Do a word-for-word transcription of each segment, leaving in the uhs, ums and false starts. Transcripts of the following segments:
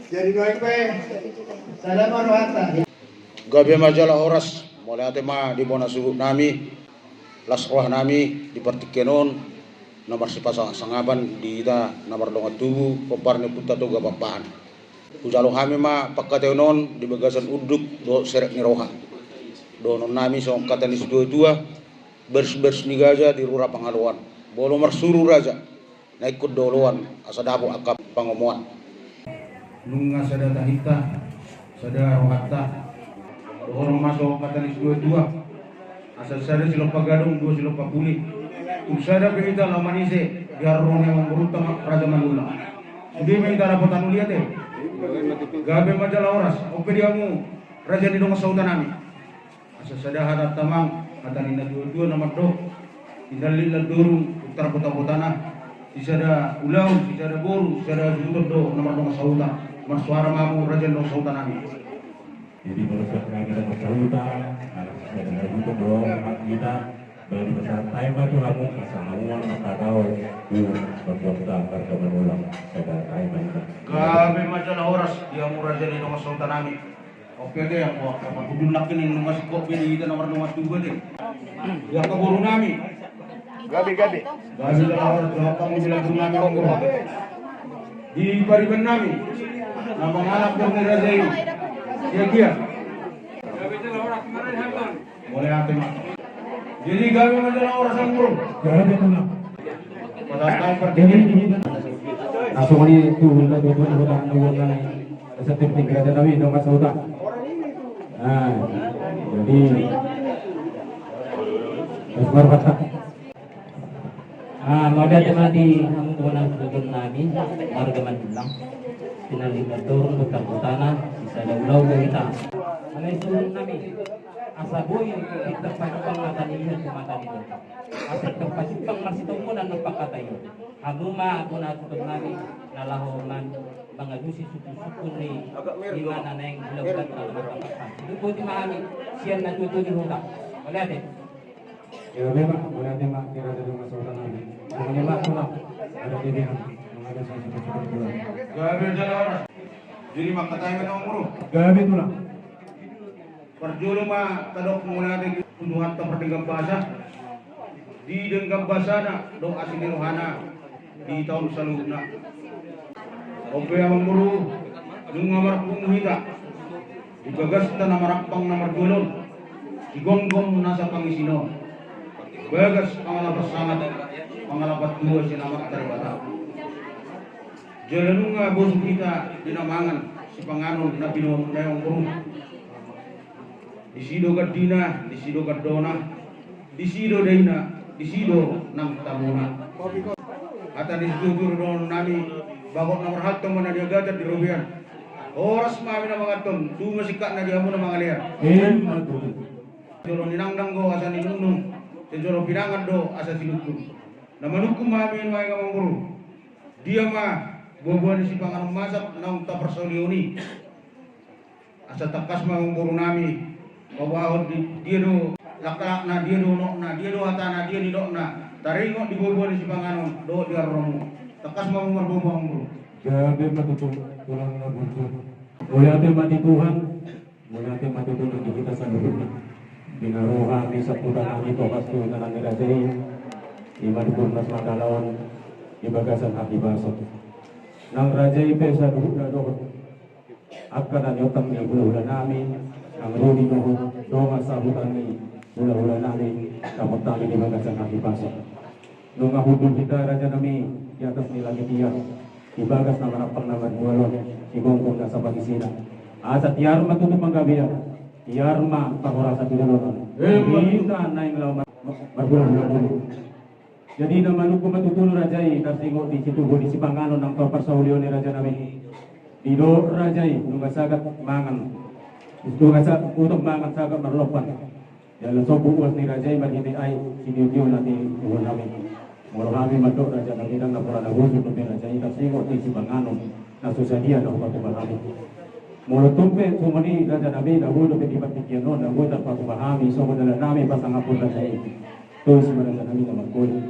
Jadi nuaeng pe sada ma rohanta. Gabe ma jala horas. Mauliate ma di bona suhut nami. Las roha nami di partingkian on na marsipasangapan di hita na mardongan tubu, pomparan ni Ompunta Toga Pakpahan. Hujalo hami ma pangkataion on di bagasan unduk dohot serep ni roha. Dohonon nami songon hata ni situatua: Bersi-bersi ni gaja di rura pangaloan, molo marsuru raja na ingkon do oloan, asa dapot angka pangomoan. Nunga sada tahinta, sada rohanta. Dohonon ma songon hata ni situatua: Asa sada silompa gadong, dua silompa puli. Tung sada pe hita laho manise di haroro ni amangborunta Raja Manulang. Sude ma hita dapotan uliate. Gabe ma jala horas. On pe di hamu raja ni dongan sahuta nami. Asa sada hata, amang, hata ni na tua-tua na mandok: Indallik landorung, untar bota-botana. Sisada ulaon, sisada boru, sisada hasuhuton do na mardongan sahuta. Marsuara ma hamu raja ni dongan sahuta nami. Jadi molo surat kami dongan sahuta, harus sisada hasuhuton do hak hita. Bagi pasahat hami ma tu hamu, asa hamu ma manghatahon tu marga Manulang, sada hami ma hita. Gabe ma jala horas di hamu raja ni dongan sahuta nami. Oke deh, aku akan hudul lagi nih, nunga singkop be di hita na mardongan tubu deh. Di angka boru nami. Gabe, gabe. Gabe jala horas, di angka boru nami, angka boru. Di pariban nami. Na mangalap boru ni raja i. Dia, dia. Mauliate ma. Jadi gabe ma jala horas, angka boru. Gabe ma. Jadi, na songon i tu, na tu, tu, tu, tu, tu, tu, sertifikat raja nami dongan sahuta. Nah, jadi, terus baru kata. Ah, mauliate ma di hamu bona suhut nami, marga Manulang. Indallik landorung, untar botana, sisada ulaon do hita. Alai suhut nami, asa boi pintor pajumpang mata ni ihu tu mata ni dongan. Asa pintor pajumpang marsitongonan do pangkataion. Hamu ma bona suhut nami na laho man-, mangalusi sungkun-sungkun ni imana naeng hulahulanta na martangkapan. Dipoti ma hami sian na tua-tua ni huta. Mauliate. Ya, memang, mauliate ma di raja dongan sahuta nami. Mauliate ma, Tulang. Ada di dia. Mengalusi sungkun-sungkun Tulang. Gabe jala horas. Jadi mangkatai ma, angka boru. Gabe, Tulang. Parjolo ma tadok mauliate tu Tuhanta pardenggan basa, di denggan basana dohot asi ni rohana di hita on saluhutna. On pe, amang boru, nunga marpungu hita di bagasta na marampang na marjual on, di gomgom nasa pangisina on, bagas pangalapan sangap, pangalapan tua sian Amanta Debata. Jala nunga bosok hita di na mangan sipanganon na pinompar ni amang boru. Disi do gandina, disi do gandona, disi do daina, disi do nang tamona. Hata ni situtu do dohonon nami: Bagot na marhalto ma na niagatan di robean. Horas ma hami na manganhon, tubu ma singkatna di hamu na mangalean. Ima tutu. Sijolo ninangnang do asa ninungnung, sijolo pinangan do asa sinungkun. Na manungkun ma hami nuaeng, amang boru. Dia ma buabua ni sipanganon masap naung taparsaulihon i? Asa tangkas ma, amang boru nami, paboahon di, dia do laklakna, dia do unokna, dia do hatana, dia nidokna, taringot di buabua ni sipanganon dohot di haroronmu. Tangkas ma hamu marboaboa, amang boru. Gabe ma tutu, Tulang na burju. Mauliate ma di Tuhan. Mauliate ma tutu di hita saluhutna. Di na ro hami saputan nami tongkas tu inganan ni raja i, i ma di Purnas Mandalaon, di bagasan hahipason. Nang raja i pe saluhutna dohot angka na niontang ni hulahula nami, nang ro di nohor dongan sahuta ni hulahula nami, dapot hami di bagasan hahipason. Nunga hundul hita, raja nami, di atas ni langit ia, di bagas na marampang na marjual on, di gomgom nasa pangisina. Asa tiar ma tutu panggabean, tiar ma parhorasan di dolok on. Hita naeng laho mar-, marhulahula dulu. Jadi na manungkun ma tutu, raja i, taringot di situbu ni sipanganon naung taparsaulihon i, raja nami. Didok raja i, nunga sagat mangan. Nunga sa-, unang mangan, sagat marlompan. Jala sombu uas ni raja i marhite ai sitio-tio na tinubuhon nami. Molo hami mandok, raja nami, ndang na pola na bosok dope, raja i, taringot di sipanganon na so sadia na hupatupa hami. Molo tung pe songon i, raja nami, na boi dope di partingkian on na boi tarpatupa hami songon dalan nami pasangaphon, raja i. Tois ma, raja nami, na mangkolit.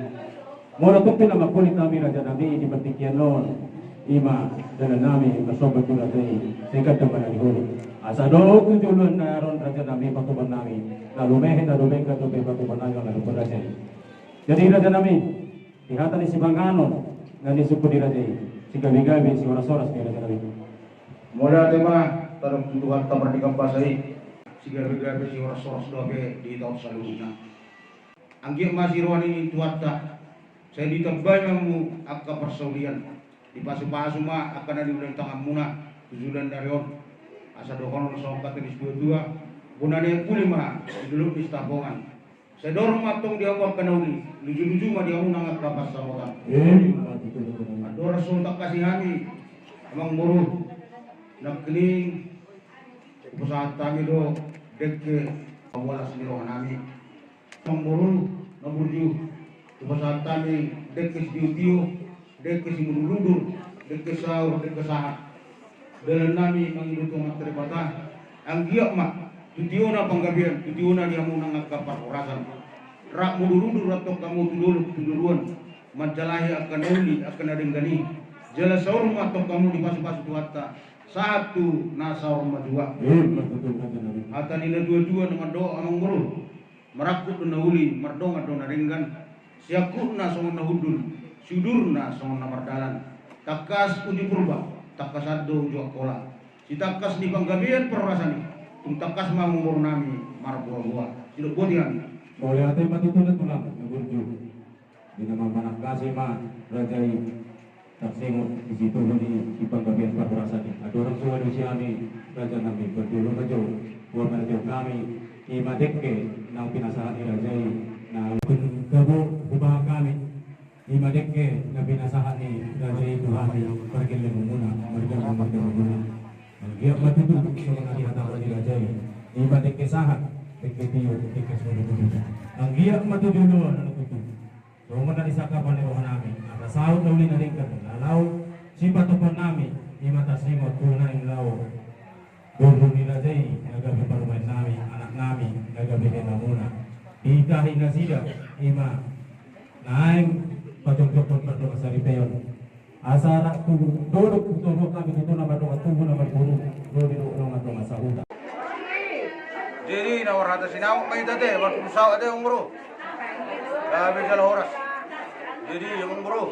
Molo tung pe na mangkolit hami, raja nami, di partingkian on, Ima dalan nami marsomba tu raja i, sai gandang ma na di hulu. Asa dohot tu joloan na ro raja nami patupaon nami, na lumehe na lumehe dope patupaon nami na di hulu raja i. Jadi raja nami, di hata ni sipanganon na nisungkun ni raja i, sigabe-gabe sihoras-horas ni raja nami. Mauliate ma tadok tu Tuhanta mardenggan basa i, sigabe-gabe sihoras-horas dope di hita on saluhutna. Anggiat ma siroha ni Tuhanta, sai ditambai ma hamu angka parsaulian, dipasu-pasu ma angka na niula ni tanganmuna tu joloan ni ari on. Asa dohonon songon hata ni situa-tua, bona ni uli ma di dolok ni Sitapongan. Sai dor ma antong di hamu angka na uli, luju-luju ma di hamu nang angka pansamotan. Andorang so tangkasi hami, amang boru, nangkining hupasahat hami do dengke pamualas ni roha nami. Amang boru na burju, hupasahat hami dengke sitio-tio, dengke simudur-udur, dengke saur, dengke sahat. Dalan nami mangido tu Amanta Debata, anggiat ma tu tiona panggabean, tu tiona di hamu nang angka parhorasan. Rap mudur-udur antong hamu tu dolok tu joloan, manjalahi angka na uli, angka na denggan i. Jala saur ma antong hamu dipasu-pasu Tuhanta, sahat tu na saur matua. Hata ni na tua-tua na mandok, amang boru. Marangkup do na uli, mardongan do na denggan. Siangkupna songon na hundul, siudurna songon na mardalan. Tangkas uju Purba, tangkasan do uju Angkola. Sitangkas ni panggabean parhorasan i, tung tangkas ma amang boru nami marboa-boa. Sidok boti hami. Mauliate ma tutu tulang na burju. Di na manangkasi ma raja i, tarsingot di situtu di panggabean parhorasan i. Andorang so alusi hami raja nami, parjolo ma jo, boha ma na tiokhon hami, ima dengke na pinasahat ni raja i, na gabe hubahen hami, ima dengke na pinasahat ni raja i tu hami pargellengonmuna, marga, margamuna. Anggiat ma tutu songon na dihatahon ni raja i, ima dengke sahat, dengke tio, dengke simudur-udur. Anggiat ma tutu joloan na tutu. Songon na disangkapan ni roha nami, asa saut na uli na denggan, laho sipatupaon nami, ima tarsingot tu na naeng laho. Boru ni raja i, na gabe parumaen nami, anak nami, na gabe denamuna. Ditahi nasida, ima naeng pajongjongkon pardongansaripeon. Asa rap tu dolok tu dolok nami tu na mardongan tubu na marboru, lobi do na mardongan sahuta. Jadi na marhata sinamot ma hita te, marpulu saut ate amang boru. Gabe jala horas. Jadi amang boru,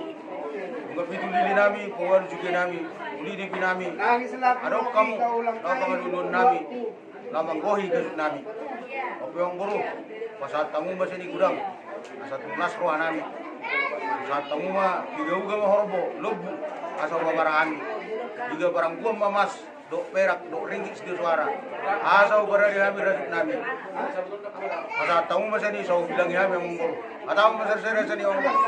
nunga pitu lili nami, paualu juge nami, uli dipi nami. Adong hamu na pangalualuan nami, na manggohi gajut nami. Ope amang boru, pasahat hamu ma sian i godang, asa tung las roha nami. Pasahat hamu ma piga uga ma horbo, lombu, asa hubabara hami. Piga parangguan ma mas, dohot perak, dohot ringgit sitio soara. Asa huparade hami rajut nami. Pasahat hamu ma sian i, so hubilangi hami amang boru. Hatahon ma sari-sari sian i amang boru.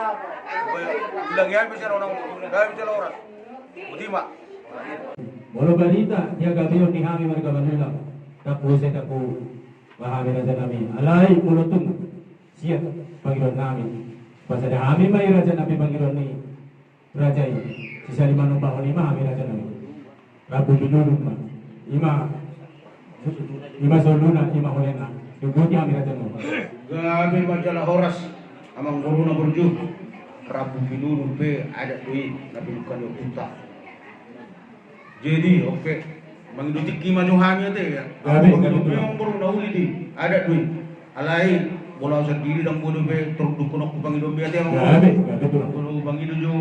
Hubilangi hami sian on amang boru. Gabe jala horas. Boti ma. Molo barita di hagabeon ni hami marga Manulang, ndang hu ese, ndang hu ba hami raja nami. Alai molo tung sian pangidoan nami, pasada hami ma i raja nami pangidoan ni raja i, sisali manomba hami ma hami raja nami. Rambu pinudun ma. Ima, ima soluna, ima holena. Dung boti hami raja nami. Gabe ma jala horas amang boru na burju. Rambu pinudun pe adat do i na pinungka ni ompunta. Jadi ope, mangido tingki ma jo hami ate ya. Gabe, gabe tulang. Amang boru na uli di adat do i. Alai molo au sandiri ndang boi dope tarundukhononku pangidoan be ate amang boru. Gabe, gabe tulang. Molo hupangido jo,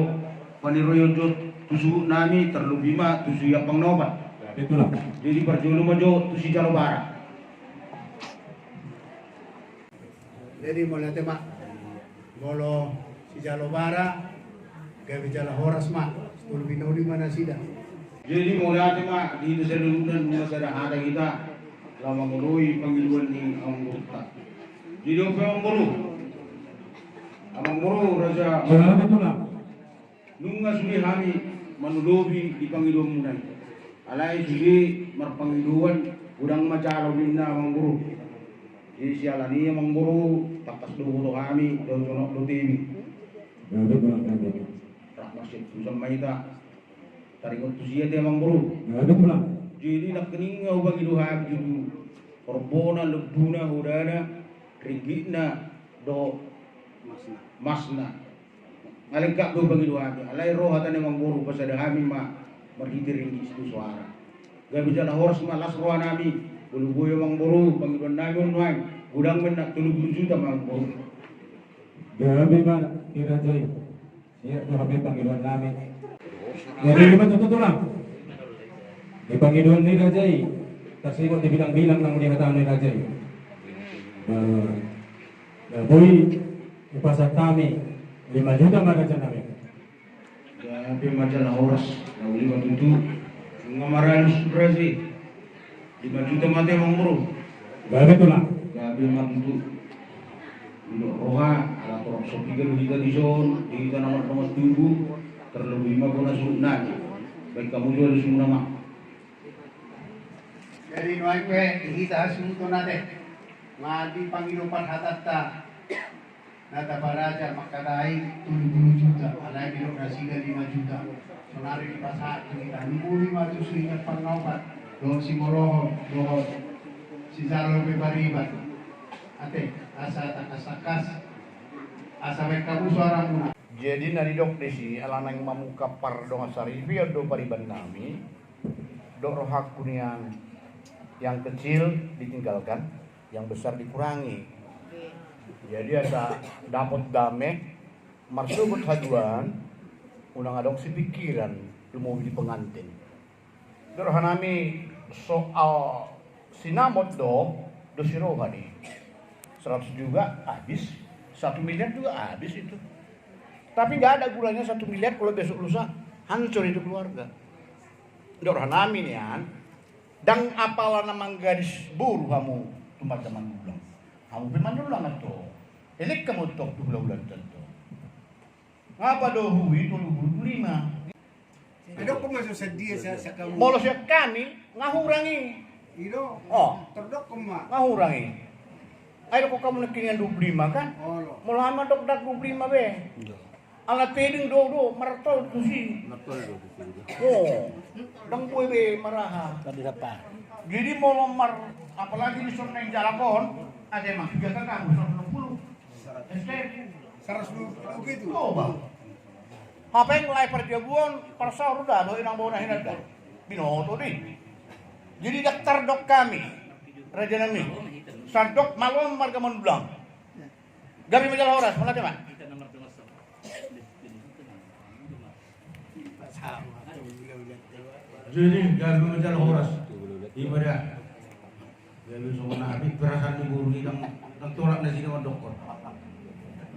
paniroion jo tu suhut nami, tarlobi ma tu suhi ampang na opat. Gabe tulang. Jadi parjolo ma jo tu sijalo bara. Jadi mauliate ma. Molo sijalo bara, gabe jala horas ma. Sitolu binoli ma nasida. Jadi mauliate ma di hita saluhutna, nunga sada hata hita laho mangoloi pangidoan ni amang boruta. Jadi ope amang boru, amang boru raja. Mauliate tulang. Nunga sude hami manolobi di pangidoanmuna i. Alai sude marpangidoan godang ma jalo ninna amang boru. Jadi siala ni i amang boru, tangkas do huboto hami, dohot jonok do tebe. Gabe tulang, gabe. Rap marsiantusan ma hita. Taringot tusi ate amang boru. Gabe tulang. Jadi nangkining hupangido hami tutu horbona, lombuna, hodana, ringgitna dohot masna. Masna. Nga lengkap do pangido hami, alai ro hata ni amangboru, pasada hami ma marhite ringgit situ soara. Gabe jala horas ma, las roha nami. Molo boi amangboru pangidoan nami on nuaeng, godang ma na tolu pulu juta ma amangboru. Gabe ma i raja i. Ia do hape pangidoan nami. Jadi ima tutu, Tulang. Di pangidoan ni raja i, tarsingot di bilang-bilang naung dihatahon ni raja i. Nah, nah, boi hupasahat hami lima juta ma raja nami. Gabe ma jala horas, na uli ma tutu. Nunga maralus raja i. Lima juta ma ate amangboru. Gabe, Tulang. Gabe ma tutu. Unduk roha, ala torop so piga do hita dison, di hita na mardongan tubu, terlebih ma bona suhut nami. Baen hamu jo alusmuna ma. Jadi nuaeng pe di hita hasuhuton ate, nga di pangido parhatanta. Na taparaja mangkatai tolu pulu juta, alai didok nasida lima juta. Sonari dipasahat tu hita, nunga boi ma tu suhingan pangaopat dohot simolohon dohot sijalo pe pariban. Ate, asa tangkas-tangkas, asa baen hamu soaramuna. Jadi na didok disi, ala naeng mamungka pardongan saripeon do pariban nami, dok rohangku nian, yang kecil ditinggalkan, yang besar dikurangi. Jadi asa dapot dame, marsogot haduan, unang adong sipingkiran, lumobi di pengantin. Dok roha nami soal sinamot do, dos ni roha di. Seratus juga habis, satu miliar juga habis itu. Tapi nggak ada gunanya satu miliar kalau besok lusa hancur itu keluarga. Dok roha nami nian, ndang apala na manggadis boru hamu tu marga Manullang. Hamu pe Manullang antong. Elek hamu antong tu hula-hula antong. Nga pa do hu i tolu pulu lima. Ai dokkon ma so sadia sa, sa kamu. Molo sian hami nga hurang i. I do. Oh. Tar dokkon ma. Nga hurang i. Ai dokkon hamu nangkiningan dua pulu lima kan? Olo. Molo hami mandok ndang dua pulu lima be. Ala tedeng do, do martol tusi. Martol do tusi. Oh. Ndang boi be maraha. Tadi sapa? Jadi molo mar, apalagi dison naeng jalap on, ate ma piga ka hamu, seratus enam puluh. Seratus dua puluh gitu. Oh, bah. Hape nang lae parjabuon, parsaor da do inang bona hinanda. Binoto do i. Jadi ndang tardok hami, raja nami. Sandok malua marga Manullang. Gabe ma jala horas, mauliate ma. Jadi gabe ma jala horas. Ima da. Jadi songon na habis perasaan ni boru i, ndang, ndang tolap nasida mandokkon.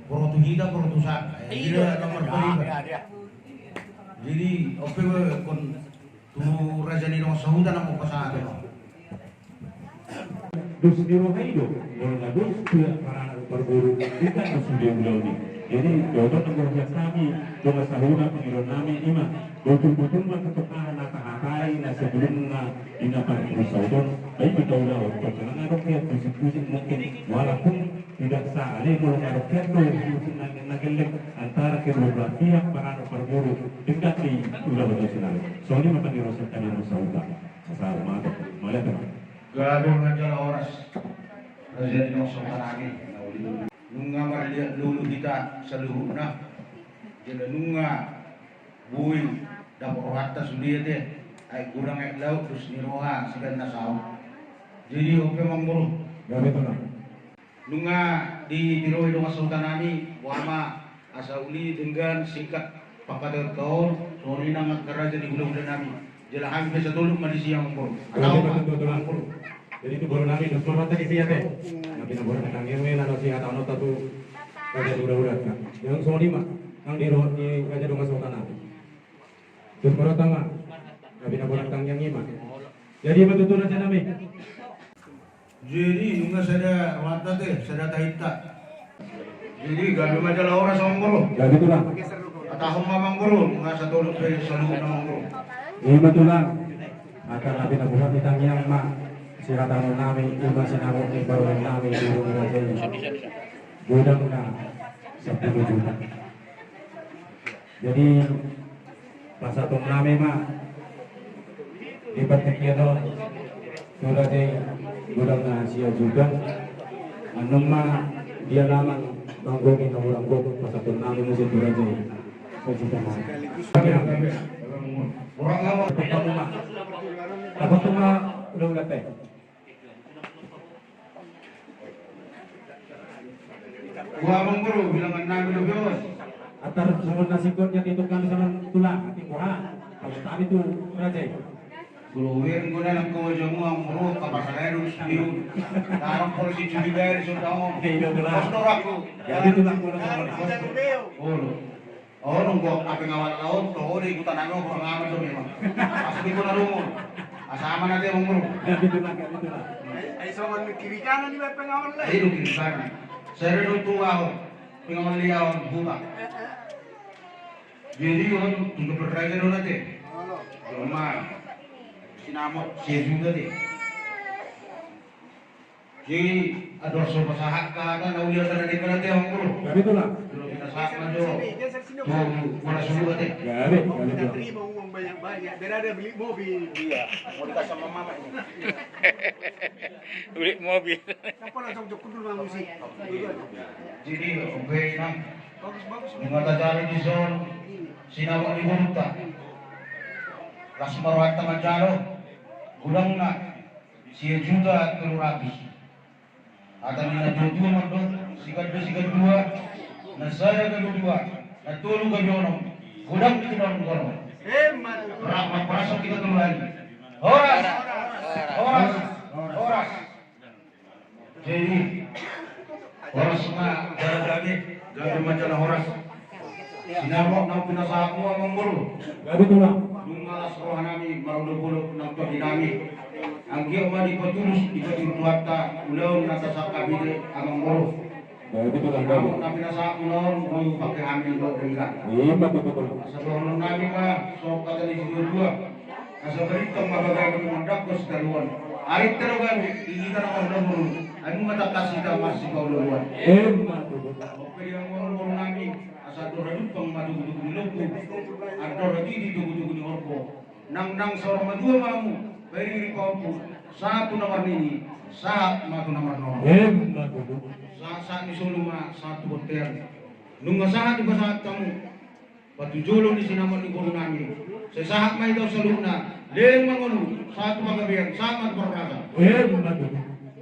Boru tu hita, boru tu saka. Iya, iya, nomor iya, lima. Iya, iya. Jadi, oke, kon tu raja ni dongan sahuta na mau pasahat. Dos ni roha i do, molo na dos tu paranak parboru, ikan dos sude ulaon i. Jadi, dohot na gorjak hami, dongan sahuta, pangidoan nami, ima. Botul-botul ma ketok aha na tahatai, na sebelum na Di na paling berusaha on, baik kita udah otot, karena ngadok ya, pusing-pusing mungkin, walaupun tidak salah, molo ngadok ya, tuh, pusing nangin, nangin lek, antara kedua belah pihak, paranak parboru, dekat di udah otot senang. Soalnya makan di rosot kan yang berusaha utang. Asal mantap, malah kan. Gabe ma jala horas. Raja ni nongso tanami. Nunga marliat lulu hita saluhutna. Jala nunga boi dapot rohanta sude ate, aek godang aek laut, dos ni roha sian na saut. Jadi on pe amangboru. Gabe, Tulang. Nunga ditiroi dongan sahuta nami, boha ma asa uli denggan singkat pangkataion, songon i nang angka raja ni hulahula nami. Jala hami pe satolut ma disi amangboru. Gabe, Tulang. Jadi tu boru nami dos ma rohanta disi ate. Tapi na boru na tangiang ma na sihataononta tu raja ni hulahula. Yang songon i ma nang di roha ni raja dongan sahuta nami. Dos ma rohanta ma. Gabe na boru na tangiang i ma. Jadi ima tutu raja nami. Jadi nunga sada rohanta ate, sada tahinta. Jadi gabe ma jala horas amangboru. Gabe, Tulang. Hatahon ma amangboru, nunga satolut pe saluhutna amangboru. Ima, Tulang. Angka na pinabuhat ni tangiang ma sihatahonon nami, ima sinamot ni parumaen nami di boru ni raja i. Godang na sampulu juta. Jadi pasahaton nami ma di partingkian on tu raja i, godang na sia juga. Annon ma di alaman manggohi na hurang gok, pasahaton nami muse tu raja i. Sekaligus. Dapat rumah. Dapat rumah udah udah teh. Gua mangkuru bilangan nami do bios. Atar songon na singkotnya di tukang sama tulang, di muha. Kalau tadi tu raja. Kalau wir gua dalam kau jamu ang bro kapasaraya dulu sendiri. Tarang polisi curiga di sodao. Iya, benar. Pastor aku. Jadi tulang gua sama. Olo. Oh, nunggu apa ngawal laut, tuh di hutan anu kurang aman tuh memang. Asli gua narungu. Asa aman aja mangkuru. Jadi tulang, jadi tulang. Ai songon kiri kanan ni pengawal lah. Ai lu kiri kanan. Saya dulu tuh wow. Pengawal dia on buka. Jadi on untuk berraja dulu nanti. Cuma sinamot sia juga deh. Jadi ador so pasahat ka na uli akan ada kena teh mangkuru. Jadi tulang. Dulu kita sahat ma jo. Tuh gua suruh teh. Jadi, jadi tulang. Terima uang banyak-banyak. Biar ada beli mobil. Iya. Mau dikasih sama mama ini. Beli mobil. Siapa langsung jok kudul mangusik. Jadi oke nah. Bagus bagus. Mata jalan di zon. Sinamot di burta. Las marwata manjalo. Gudang na. Sia juta tolu ratus. Hata ni na dua dua mandok, sikat dua sikat dua, na sada gabe dua, na tolu gabe onom, godang di godang godang. Berapa perasaan kita tolu lagi? Horas, horas, horas. Jadi horas ma jala gabe, gabe ma jala horas. Sinamot naung pinasahatmu amang boru. Gabe tulang. Nunga las roha nami marudop-udop nang tondi nami. Anggiat ma dipatulus dipatulus Tuhanta ulaon na tasangkap i amang boru. Gabe tulang. Sinamot naung pinasahatmu naung boru pake hami do denggan. Ima gabe tulang. Asa dohonon nami ma songon hata ni sidua-dua. Asa barita ma bagana mandapot sitaruan. Ari tero gabe di hita na mardamun. Anu ma tangkas hita marsipaolo-oloan. Ima tulang. Oke di amang boru nami. Asa andor hadumpang ma tugu-tugu ni lombu, andor hatiti tugu-tugu ni horbo. Nang nang saur matua ma hamu, pariri pahompu, sahat tu na marnini, sahat ma tu na marnono. Ima tutu. Sahat-sahat ni solu ma sahat tu bontean. Nunga sahat dipasahat hamu. Patujolo ni sinamot ni boru nami. Sai sahat ma hita saluhutna. Leleng ma ngolu, sahat tu panggabean, sahat ma tu parhorasan. Ima tutu.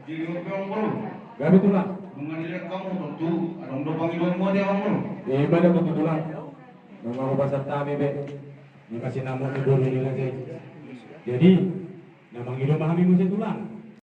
Jadi oke amang boru. Gabe tulang. Nunga nilehon hamu tontu adong do pangidoanmu ate amang boru. Ima do tontu tulang. Nunga hupasahat hami be. Nunga sinamot ni boru ni raja i. Jadi na mangido ma hami muse tulang.